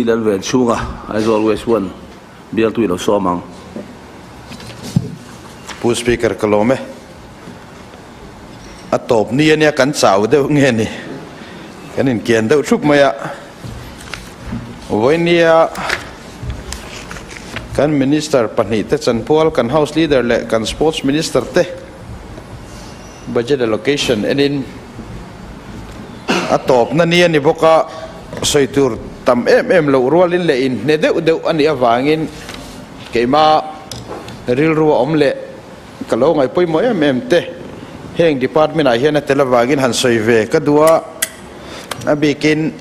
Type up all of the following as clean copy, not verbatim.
Lalvenchhunga, Aizawl West 1, bialtu i lo sawm ang. Pu Speaker ka lawm e. A tawp ni ania kan chau deuh nge ni? Kan inkian deuh thup mai a. Vawinia kan Minister pahnihte chanpual, kan House Leader leh kan Sports Minister te Budget Allocation enin a tawpna ni a ni bawk a. Sawi tur tam em em loh rualin leh inhne deuh deuh a nih avangin keimah rilru a awm leh ka lo ngaih pawimawh em em te heng department ah hian a tel avangin han sawi ve ka duh a, a bikin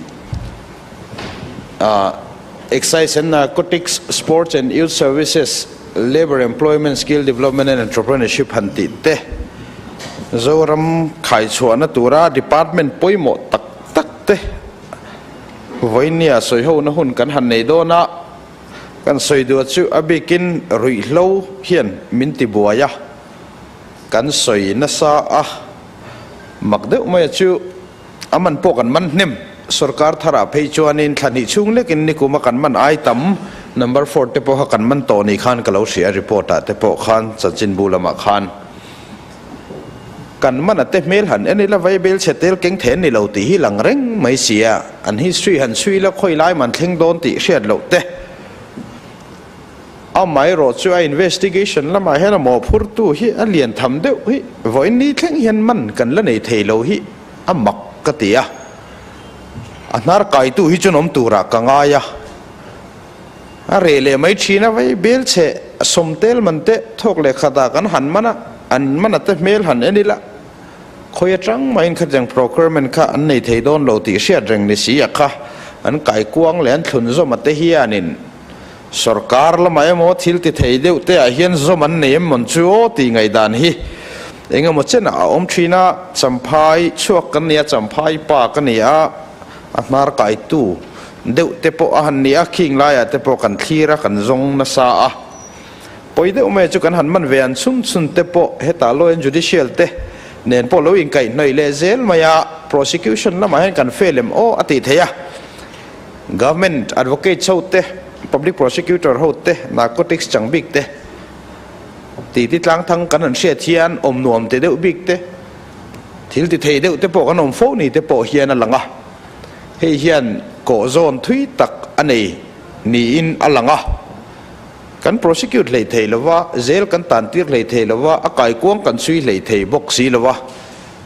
Excise and Narcotics, Sports and Youth Services, Labour Employment Skill Development and Entrepreneurship han tih te Zoram khaichhuahna tura department pawimawh tak tak te vawinia sawi hona hun kan han nei dawn a, kan sawi duh chu a bikin ruihhlo hian min ti buai a, kan sawi nasa a, mak deuh mai a chu a man pawh kan man hnem, sorkar tharah phei chuanin thla hnih chhung lekin nikum a kan man ai tam number four te pawh kha kan man tawh ni khan ka lo hria report ah te pawh khan chanchinbu lamah khan. Kan man a te hmel han en ila vaibel chhe tel keng then ni lo tih hi lang reng mai si a, an history han chhui ila khawi lai man thleng dawn tih hriat loh te. Amaherawh chu a investigation lamah hian a mawhphurtu hi a lian tham deuh hi vawiin ni thleng hian man kan la nei thei lo hi a mak ka ti a, a hnar kaitu hi chu nawm turah ka ngai a. A reh leh mai thin a, vei bel chhe sawmtel man te thawk leh khat ah kan han man a, an man a te hmel han en ila, khawi atang mahin khatiang procurement kha an nei thei dawn lo tih hriat reng ni si a kha, an kaikuang leh an thlun zawm a te hianin sorkar lamah emaw thil ti thei deuh te ah hian zawm an nei em mawn chu aw tih ngaihdan hi engemaw chenah a awm thin a, Champhai chhuak kan ni a, Champhai pa ka ni a, a hnar kaitu deuh te pawh a han ni a, khing laiah te pawh kan thlir a, kan zawng nasa a. Pawi deuh mai chu kan han man ve an chhun chhun te pawh hetah law and judicial te nen pawh lo inkaihhnawih leh zel mai a, prosecution lamah hian kan fail em aw a tih theih a. Government advocates ho te, public prosecutor ho te, narcotics chang bik te titi tlang thang kan han hriat hian awm nuam ti deuh bik te, Thil ti thei deuh te pawh kan awm fo ni te pawh hian a lang a, hei hian kawh zawn thui tak a nei niin a lang a. Kan prosecute hlei thei lo va, zel kan tan tir hlei thei lo va, a kaikuang kan chhui hlei thei bawk si lo va.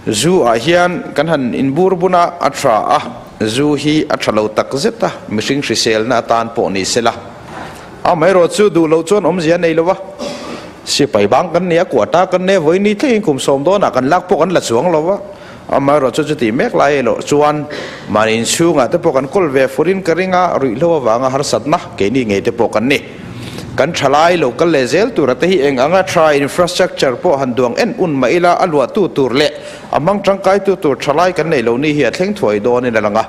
Zu ah hian kan han inbur bun a, a tha a, zu hi a tha lo tak zet a, mihring hriselna atan pawh ni sela. Amaherawh chu duh loh chuan awmzia a nei lo va. Sipai bang kan ni a, quarter kan nei a, vawiin thlengin kum sawm dawnah kan lak pawh kan la chuang lo va. Amaherawh chu chuti mek lai erawh chuan mahni inchhungah te pawh kan kawl ve furin ka ring a, ruihhlo avanga harsatna keini ngei te pawh kan ni. Kan thalai lo kal leh zel tura te hi eng anga tha infrastructure pawh han duang en un mah ila a luahtu tur leh a hmang tangkaitu tur thalai kan nei lo ni hi a thleng thuai dawnin a lang a.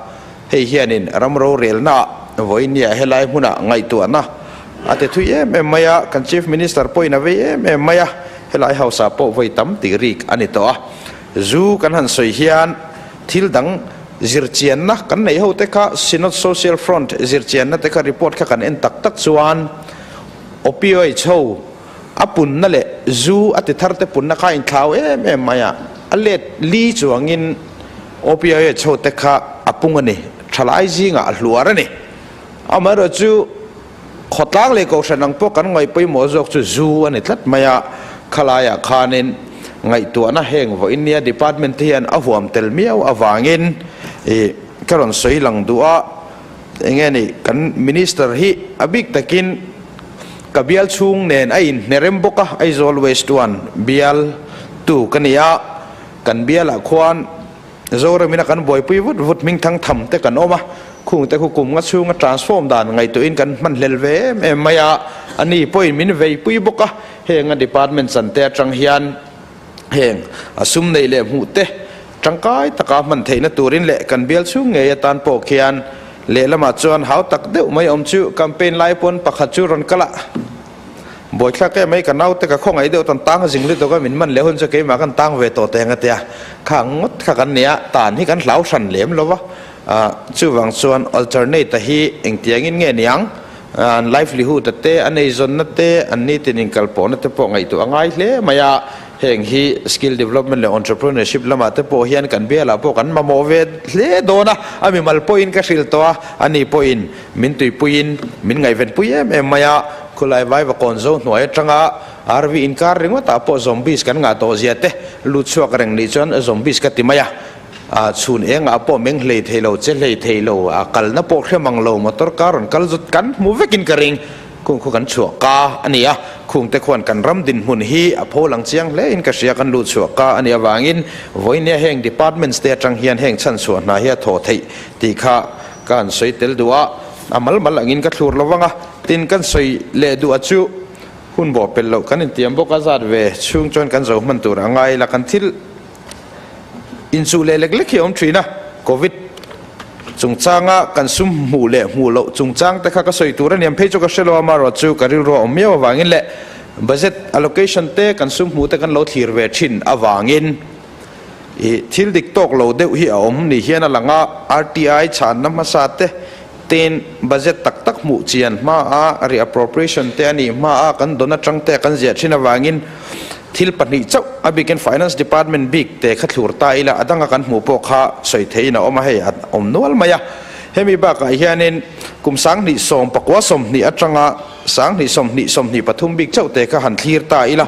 Hei hianin ram rorelnaah vawinia helai hmunah ngaihtuahna a ti thui em em mai a, kan Chief Minister pawhin a vei em em mai a, helai House ah pawh vawi tam tih rik a ni tawh a. Zu kan han sawi hian thil dang zirchianna kan neih ho te kha Synod Social Front zirchianna te kha report kha kan en tak tak chuan opioids ho a punna leh zu a ti thar te punna kha a inthlau em em mai a, a let li chuangin OPIH ho te kha a pung a ni, thalai zingah a hluar a ni. Amaherawh chu khawtlang leh kohhran ang pawh kan ngaih pawimawh zawk chu zu a ni tlat mai a, khalaiah khanin ngaihtuahna heng vawiin nia department te hian a huam tel miau avangin ih ka rawn sawi lang duh a, enge ni kan minister hi a bik takin ka bial chhung nen a inhnerem bawk a, Aizawl West one bial tu ka ni a. Kan bialah khuan Zoramin a kan buaipui vut vut hming thang tham te kan awm a, khung te khu kum nga chhunga transform dan ngaihtuahin kan hman hlel ve em em mai a, a ni pawhin min veipui bawk a, heng a department chan te atang hian heng a sum neih leh hmuh te tangkai taka hman theihna turin leh kan bial chhung ngei atan pawh khian lehlamah chuan hau tak deuh mai awm chu campaign lai pawn pakhat chu rawn kal a. Buaithlak em mai ka naute ka khawngaih deuh tan tang zing lutuk a min man leh hun chu keimah kan tang ve tawh teng a tia kha ngawt kha kan nia tan hi kan hlau hran lem lo va Chuvang chuan alternate-a hi engtiangin nge niang? An livelihood-a te, an eizawnna te, an nitin inkalpawhna te pawh ngaihtuah a ngai hle mai a. Heng hi skill development leh entrepreneurship lamah te pawh hian kan bialah pawh kan mamawh ve hle dawn a. A mimal pawhin ka hrilh tawh a, ani pawhin min tuipuiin min ngaihvenpui em em mai a. Khulai Vaivakawn zo hnuai atanga RV inkar ringawtah pawh zombies kan ngah tawh zia te lut chhuak reng nih chuan zombies ka ti mai a. A chhun engah pawh meng hlei thei lo, che hlei thei lo, a kalna pawh hre mang lo, motor car rawn kal zut kan hmu vekin ka ring. Khung khu kan chhuah ka a ni a, khungte khuan kan ram dinhmun hi a pho lang chiang hle in ka hria, kan luh chhuah ka a nih avangin vawinia heng departments te atang hian heng chhanchhuah hna hi a thaw theih tih kha ka han sawi tel duh a, a mal mal angin ka thlur lo vang a, tin kan sawi leh duh a chu hun bawh pel loh kan intiam bawk a zat ve chhung chuan kan zo hman tur a ngai la kan thil Inchuh leh lek lek hi a awm thin a, Covid chungchanga kan sum hmuh leh hmuh loh chungchang te kha ka sawi tur a niam phei chu ka hre lo a, amaherawh chu ka rilru a awm miau avangin leh budget allocation te kan sum hmuh te kan lo thlir ve thin avangin ih thil dik tawk lo deuh hi a awm ni hian a lang a, RTI chhanna hmasa te tin budget tak tak hmuh chian hma a reappropriation te a nih hma a kan don atang te kan ziah thin avangin Thil pahnih chauh a bikin Finance Department bik te kha thlur ta ila a danga kan hmuh pawh kha sawi theihin a awm a, hei a awm nual mai a. Hemi bakah hianin kum 2019 20 atanga 2020 23 bik chauh te kha han thlir ta ila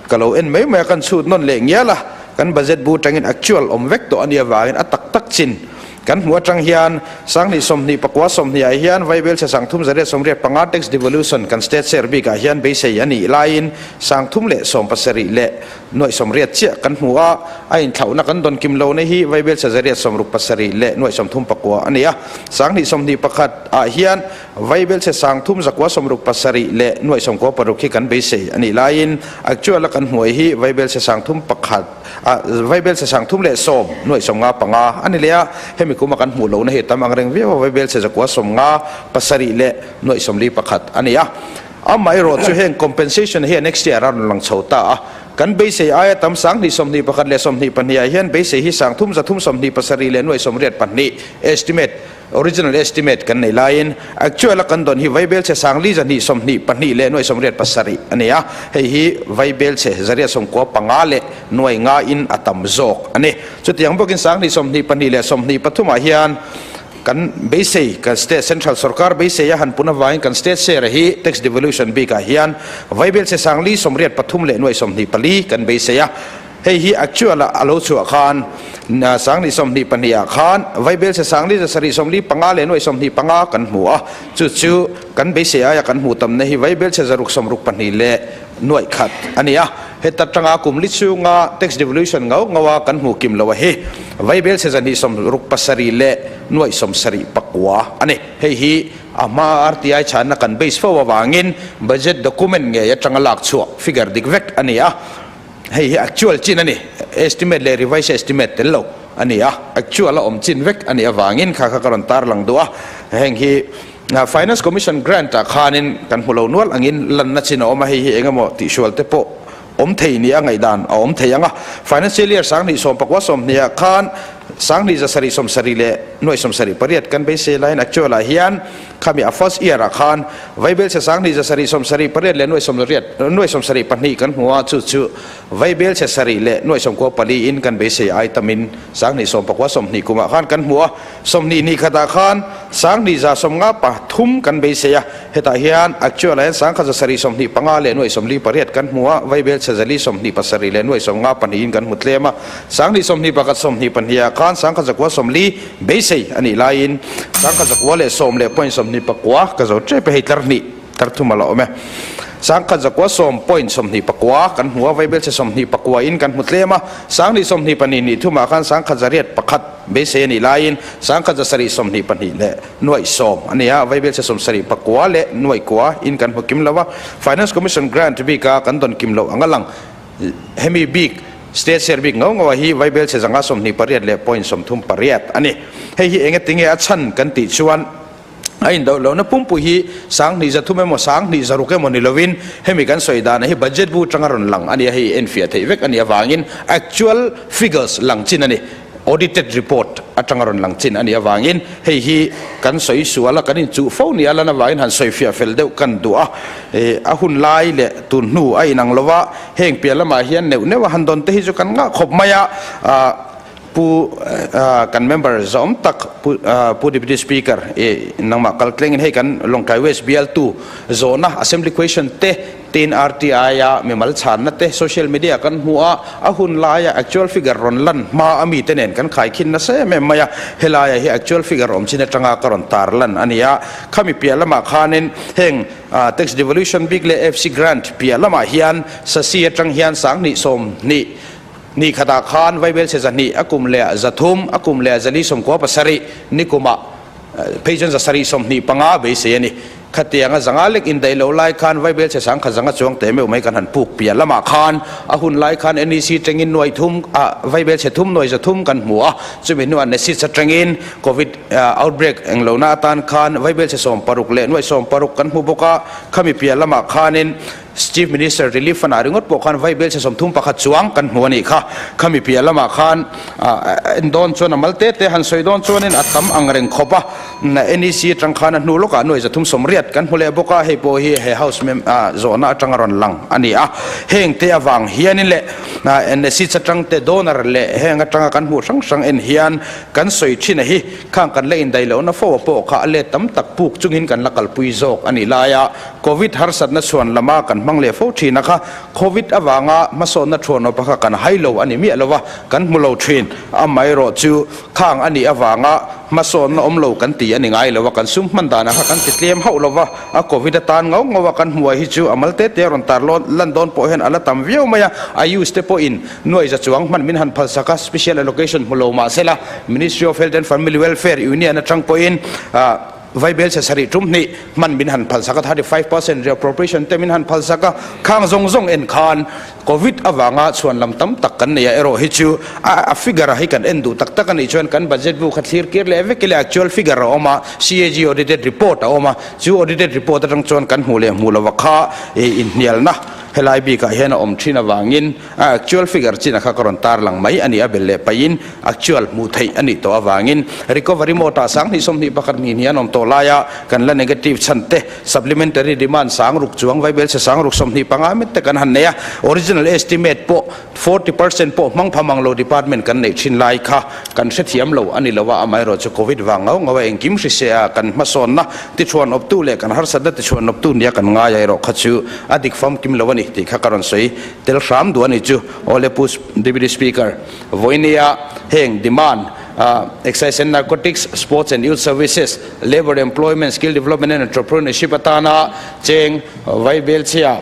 ka lo en mai mai a, kan chhut nawn leh ngial a, kan budget bu tangin actual awm vek tawh a nih avangin a tak tak chin Kan hmuh atang hian 2029 20 ah hian Vaibelchhe 3885 tax devolution kan state share bikah hian beisei a nih laiin 317 leh 80 chiah kan hmu a, a inthlauhna kan dawn kim lohna hi Vaibelchhe 167 leh 39 a ni a. 2021 ah hian Vaibelchhe 3967 leh 96 hi kan beisei a nih laiin actual a kan hmuai hi Vaibelchhe 31 A Vaibelchhe 310 95 a ni leh a, hemi kuma kan hmuh lohna hi tam angreng viau a, Vaibelchhe 957 leh 41 a ni a. Amaherawh chu heng compensation hi next year a rawn lang chho ta a, kan beisei aia tam 2021 leh 22 ah hian beisei hi 3327 leh 82 estimate Original estimate kan nei laiin actual a kan dawn hi Vaibelchhe 4 2 22 leh 87 a ni a, hei hi Vaibelchhe 95 leh nuai nga in a tam zawk a ni. Chutiang bawkin 2022 leh 23 ah hian kan beisei, kan state central sorkar beisei a han pun avangin kan state share hi tax devolution bikah hian Vaibelchhe 483 leh 24 kan beisei a. Hei hi actual ah a lo chhuah khan 2022 ah khan Vaibelchhe 475 leh 25 kan hmu a, chu chu kan beisei aia kan hmuh tamna hi Vaibelchhe 662 leh 100 a ni a. Heta tanga kum li chhunga tax devolution ngau ngau a kan hmuh kim lo a hi Vaibelchhe 267 leh 74 a ni. Hei hi a hma RTI chhanna kan base fo avangin budget document ngei atanga lak chhuah figure dik vek a ni a. Hei hi actual chin a ni, estimate leh revise estimate tel lo a ni a, actual a awm chin vek a nih avangin kha kha ka rawn tarlang duh a. Heng hi Finance Commission grant ah khanin kan hmu lo nual angin lanna chin a awm a, hei hi engemaw tihsual te pawh awm thei nia ngaihdan a awm thei ang a. Financial year 2019 20 ah khan 2770 leh 78 kan beisei laiin actual ah hian Khami a first year ah khan Vaibelchhe 2778 leh 72 kan hmu a, chu chu Vaibelchhe sarih leh 94 in kan beisei ai tamin 2019 20 kumah khan kan hmu a, 22 khatah khan 2153 kan beisei a, hetah hian actual ah hian 1725 leh 48 kan hmu a, Vaibelchhe 427 leh 52 in kan hmu tlem a, 2021 22 ah khan 1940 Beisei a nih laiin 10,100 leh sawm leh point 29 ka zo tep e, hei tlar hnih tlar thum a la awm e. 10,110 point 29 kan hmu a, Vaibelchhe 29 in kan hmu tlem a, 2022 nih thumah khan 10,1 beisei a nih laiin 10,722 leh nuaih sawm a ni a, Vaibelchhe 79 leh nuaih kua in kan hmu kim lo a, Finance Commission grant bika kan dawn kim loh ang a lang. Hemi bik, state share bik ngau ngau hi Vaibelchhe zanga 28 leh point 38 a ni. Hei hi enge tinge a chhan kan tih chuan a indoh lohna pumpui hi 2300 emaw 2600 emaw ni lovin hemi kan sawi dana hi budget bu atanga rawn lang a ni a, hei enfiah theih vek a nih avangin actual figures lang chin a ni. Audited report atanga rawn lang chin a nih avangin hei hi kan sawi sual a, kan inchuh fo nia lan avangin han sawi fiah fel deuh kan duh a. A hun lai leh tun hnu a inang lo va, heng piah lamah hian neuh neuh a han dawn te hi chu kan ngah khawp mai a. Pu kan member zawm tak Pu Pu Deputy Speaker i nangmah kal tlengin hei kan Lawngtlai West bialtu zawhna Assembly Question te tin RTI a mimal chhanna te social media kan hmu a, a hun laia actual figure rawn lan hma a mite nen kan khaikhin nasa em em mai a, helaia hi actual figure awm chin atanga ka rawn tar lan a ni a, khami piah lamah khanin heng tax devolution bik leh AFC grant piah lamah hian SASCI atang hian 20 20 ni khatah khan vaibelchhe 200 a kum leh 300 a kum leh 400 97 nikumah phei chuan 725 beisei a ni. Khatianga zanga lek indaih loh lai khan vaibelchhe sangkhat zanga chuang teh meuh mai kan han puk piah lamah khan a hun lai khan NEC tengin nuai thum ah vaibelchhe thum nuai 300 kan hmu a, chumi hnuah NESIS atangin Covid outbreak englohna atan khan vaibelchhe 16 leh nuai 60 kan hmu bawk a, khami piah lamah khanin Chief Minister Relief Fund ah ringawt pawh khan vaibelchhe 31 chuang kan hmu a nih kha. Khami piah lamah khan en dawn chuan a mal te te han sawi dawn chuanin a tam ang reng khawp a. NEC atang khan a hnu lawkah nuai 380 kan hmu leh bawk a, hei pawh hi he House zawhna atanga rawn lang a ni a. Heng te avang hianin leh NEC atang te donor leh heng atanga kan hmuh hrang hrang en hian kan sawi thin a hi khang kan la indaih lohna fo a pawh kha a let tam tak puk chungin kan la kalpui zawk a nih laia Covid harsatna chhuan lama kan hmang leh fo thin a kha, Covid avanga hmasawnna thuanawp a kha kan hai lo a ni miah lo a, kan hmu lo thin. Amaherawh chu khang a nih avanga hmasawnna awm lo kan ti a ni ngai lo a, kan sum hman danah kha kan ti tlem hauh lo va, a Covid atan ngau ngau a kan hmuai hi chu a mal te te a rawn tar lan dawn pawh hian a la tam viau mai a, Ayush te pawhin nuai za chuang hman min han phalsak a, special allocation hmu lo mahsela Ministry of Health and Family Welfare Union atang pawhin Vaibel chhe sarih tum hnih hman min han phalsak a, 35% reappropriation te min han phalsak a, khang zawng zawng en khan Covid avanga chhuan lam tam tak kan nei a, erawh hi chu a figure hi kan en duh tak tak a nih chuan kan budget bu kha thlir kir leh vek ila actual figure a awm a, CAG audited report a awm a, chu audited report atang chuan kan hmuh leh hmuh lova kha inhnialna helai bikah hian a awm thin avangin A actual figure chin a kha ka rawn tarlang mai a ni a, bel leh paihin actual hmuh theih a nih tawh avangin recovery mode ah 2021 hnih hnih an awm tawh laia kan la negative chhan te supplementary demand 6000 chuang vaibelchhe 6025 met te kan han nei a, original estimate pawh 40% pawh hmang pha mang lo department kan neih thin lai kha kan hrethiam lo a ni lo a, amaherawh chu covid vang ngau ngau a engkim hrise a kan hmasawnna tichhuan awptu leh kan harsatna tichhuan awptu nia kan ngai a erawh kha chu a dik famkim lo a ni tih kha ka rawn sawi. Tel hram duh a ni chu. Awle Pu Deputy Speaker, vawinia heng demand Excise and Narcotics, Sports and Youth Services, Labour Employment, Skill Development and Entrepreneurship atana cheng Vaibelchhia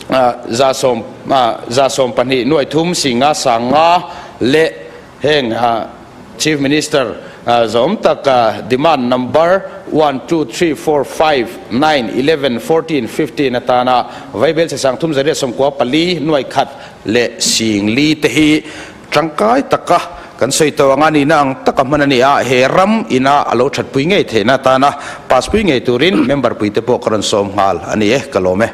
120 nuaithum singa 50 leh Heng Chief Minister zawm tak demand number one, two, three, four, five, nine, 11, 14, 15 atana vaibelchhe 39 94 nuai khat leh 40 te hi tangkai taka kan sawi tawh anga nihna ang taka hman a ni a, he ram ina a lo thatpui ngei theihna atana pass pui ngei turin member puite pawh ka rawn sawm nghal a ni e, ka lawm e.